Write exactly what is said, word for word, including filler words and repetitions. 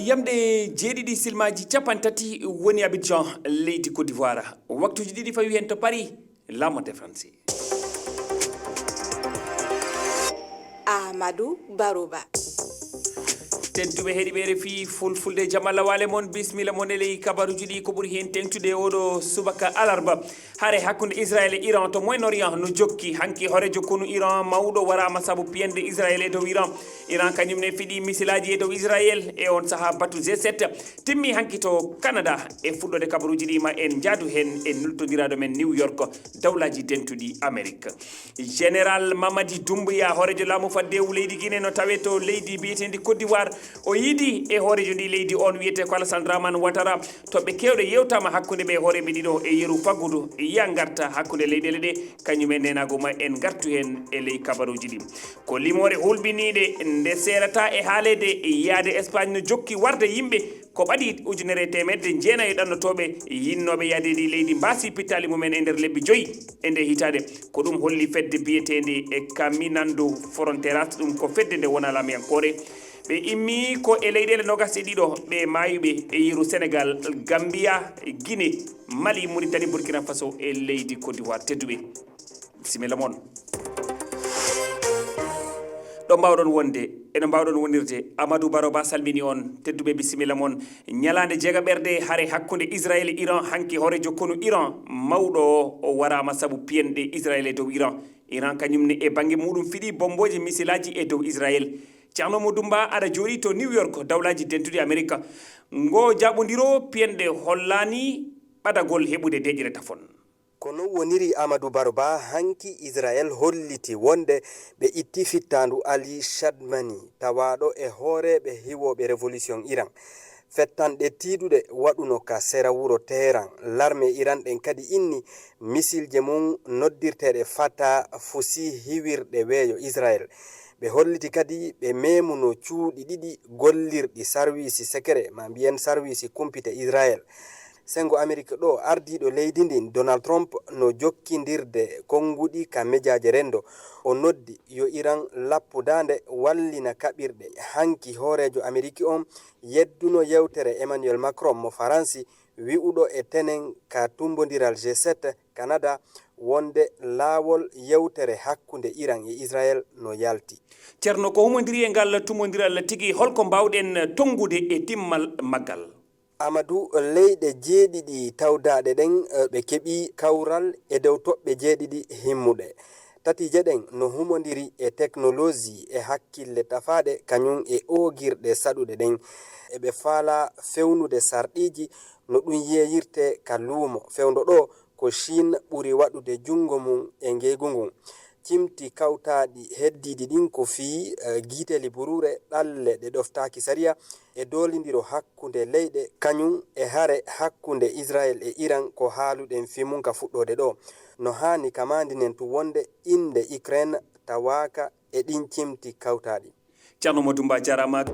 Yamɗe jeeɗiɗi silmaaji cappanɗe tati woni Abidjan, leydi Côte d'Ivoire. Waktuuji ɗiɗi fawi heen to Paris, La Monte Français. Amadou Baroba. Tedduɓe heɗiɓe R F I Fulfulde, jam Allah waale mon, bisimilla mon e ley kabaruuji ɗi. Ko ɓuri heen teeŋtude oɗo subaka alarba. Hare hakkunde Israel e Iran to Moyen-Orient no jokki. Hanki hooreejo konu Iran mawɗo waraama sabu piyanɗe Israel e dow Iran. Iran kañum ne fiɗi misilaaji e dow Israel. E on sahaa batu G sept timmi hanki to Canada. E fuɗɗoode kabaruuji ɗi ma en njaadu heen e nultondiraaɗo men New York, Dawlaaji Dentuɗi Amerik. Général Mamadi Doumbouya, hooreejo laamu faddeewu leydi Guinée, no tawee to leydi mbiyeteendi Côte d'Ivoire. O yiidi e hooreejo ndi leydi, on wiyetee ko Alassane Dramane Ouattara. Toɓɓe keewɗe yewtaama hakkunde ɓe hooreeɓe ɗiɗo e yeru faggudu ya ngarta hakkunde leyɗeele ɗe, kañum e neenaagu ma en ngartu heen e ley kabaruuji ɗi. Ko limoore hulɓiniiɗe nde seelataa e haaleede, yaade Espagne no jokki warde yimɓe ko ɓadii ujunere e teemedde jeenayi ɗannotooɓe yinnooɓe yahde e ndi leydi mbaasi pittaali mumen e nder lebbi joyi e nde hitaande. Ko ɗum holli fedde biyeteende e Caminando Fronteiras, ɗum ko fedde nde wonaa laamiyankoore. Ɓe immii ko e leyɗeele noogas e ɗiɗo ɓe maayuɓe e yeru Senegal, Gambia, Guinée, Mali, Mauritanie, Burkina Faso e leydi Côte d'Ivoire. Tedduɓe, bisimilla mon. Ɗo mbaawɗon wonde, eno mbaawɗon wonirde, Amadou Baro Ba salmini on. Tedduɓe, bisimilla mon. Ñalaande jeegaɓerde hare hakkunde Israel e Iran, hanki hooreejo konu Iran mawɗo o, o waraama sabu piyanɗe Israel e dow Iran. Iran kañum ne e bannge muuɗum fiɗi bommbooje misilaaji e dow Israel. Ceerno Mo Dumba aɗa jooɗii to New York, Dawlaaji Dentuɗi Amerika. Ngo jaɓondiro piyanɗe hollaani ɓadagol heɓude deƴƴere tafon. Ko non woniri Amadou Baro Ba, hanki Israel holliti wonde ɓe itti fittaandu Ali Shadmani, tawaaɗo e hooreeɓe hiwooɓe révolution Iran. Fettanɗe tiiɗuɗe waɗuno ka sera wuro Teheran. Larme Iran ɗen kadi inni misilje mum noddirteeɗe Fata fusi hiwirɗe weeyo Israel. Ɓe holliti kadi ɓe meemuno cuuɗi ɗiɗi gollirɗi sarwiisi sekere, ma mbiyen sarwiisi kumpite Israel. Senngo Amerik ɗo, ardiiɗo leydi ndin, Donald Trump, no jokkindirde konnguɗi ka mejaaje renndo. O noddi yo Iran lappu daande wallina kaɓirɗe. Hanki hooreejo Amerik on yedduno yewtere Emmanuel Macron mo Faransi, wi'uɗo e tenen ka tumbondiral G sept, Canada, wonde laawol yewtere hakkunde Iran e Israel no yalti. Ceerno, ko humondiri e ngal tumondiral tigi, holko mbaawɗen tonngude e timmal maggal? Amadou, leyɗe jeeɗiɗi tawdaaɗe ɗen, eh, ɓe keɓi kawral e dow toɓɓe jeeɗiɗi himmuɗe. Tatiije ɗen no humondiri e teknoloosi e hakkille tafaaɗe, kañum e oogirɗe saɗuɗe ɗen. Eɓe faalaa fewnude sarɗiiji no ɗum yeeyirtee ka luumo. Fewndo ɗoo, ko Chine ɓuri waɗude junngo mum e ngeegu ngun. Cimti kawtaaɗi heddiiɗi ɗin ko fii, eh, giiteli buruure, ɗalle ɗe ɗoftaaki sariya, e doolindiro hakkunde leyɗe, kañum e hare hakkunde Israel e Iran ko haaluɗen fii mum ka fuɗɗoode ɗoo. No haani ka maandinen tun wonde innde Ukraine tawaaka e ɗin cimti kawtaaɗi. Ceerno Modou Mba, jaaraama.